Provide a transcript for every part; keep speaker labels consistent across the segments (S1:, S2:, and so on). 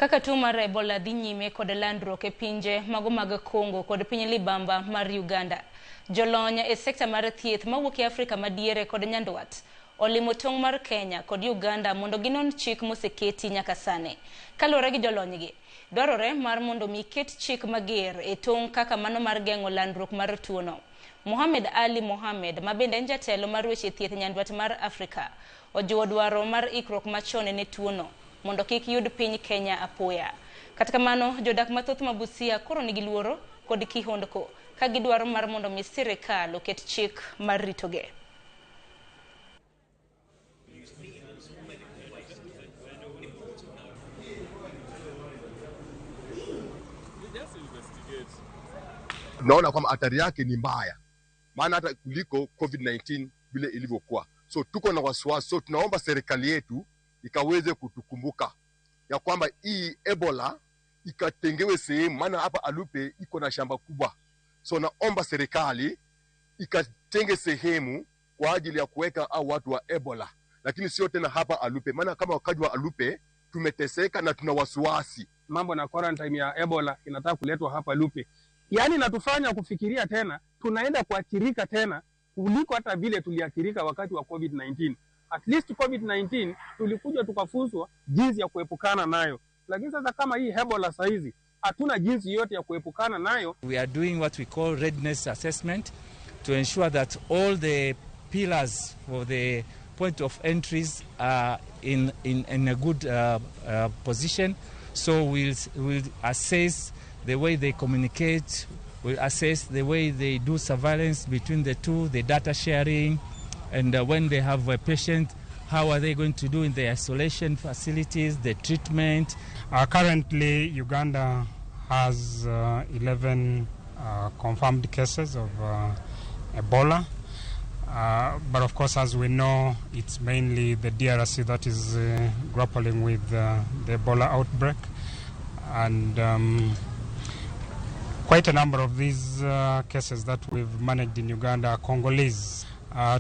S1: Kaka tuo mar Ebola dhi nyime kod landruok e pinje mago mag Congo kod piny libamba mar Uganda. Jolony e sekta mar thieth mawuok e Afrika madiere kod nyandwat olimo tong' mar Kenya kod Uganda mondo ginon chik moseketi nyaka sani. Kaluwore gi jolonygi, dwarore mar mondo mi ket chik mager e tong' kaka mano mar geng'o landruok mar tuono. Mohamed Ali Mohamed, ma bende en jatelo mar weche thieth nyandwat mar Afrika, ojiwo dwaro mar ikruok machon ne tuono mondo kik yud piny Kenya apoya. Kata kamano, jodak mathoth ma Busia koro nigi luoro kod kihondko ka gidwaro mar mondo mi sirikal oket chik mar ritogi.
S2: Tunaona kwamba hatari yake ni mbaya, maana hata kuliko COVID-19 vile ilivyokuwa. So tuko na wasiwasi, so tunaomba serikali yetu ikaweze kutukumbuka ya kwamba hii Ebola ikatengewe sehemu, maana hapa Alupe iko na shamba kubwa. So naomba serikali ikatenge sehemu kwa ajili ya kuweka au watu wa Ebola, lakini sio tena hapa Alupe, maana kama wakaji wa Alupe tumeteseka na tuna wasiwasi.
S3: Mambo na quarantine ya Ebola inataka kuletwa hapa Lupe, yaani inatufanya kufikiria tena, tunaenda kuathirika tena kuliko hata vile tuliathirika wakati wa COVID-19. At least COVID-19 tulikuja tukafunzwa jinsi ya kuepukana nayo, lakini sasa kama hii Ebola saizi hatuna jinsi yote ya kuepukana nayo.
S4: We are doing what we call readiness assessment to ensure that all the pillars for the point of entries are in a good position. So we'll assess the way they communicate, we'll assess the way they do surveillance between the two, the data sharing, and when they have a patient, how are they going to do in the isolation facilities, the treatment.
S5: Currently, Uganda has 11 confirmed cases of Ebola. But of course, as we know, it's mainly the DRC that is grappling with the Ebola outbreak. And quite a number of these cases that we've managed in Uganda are Congolese.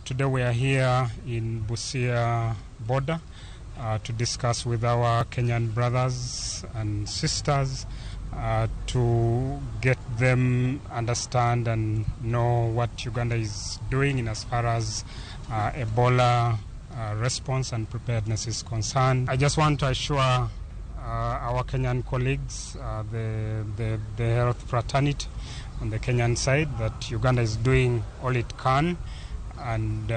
S5: Today we are here in Busia border to discuss with our Kenyan brothers and sisters to get them understand and know what Uganda is doing in as far as Ebola response and preparedness is concerned. I just want to assure our Kenyan colleagues, the health fraternity on the Kenyan side, that Uganda is doing all it can, and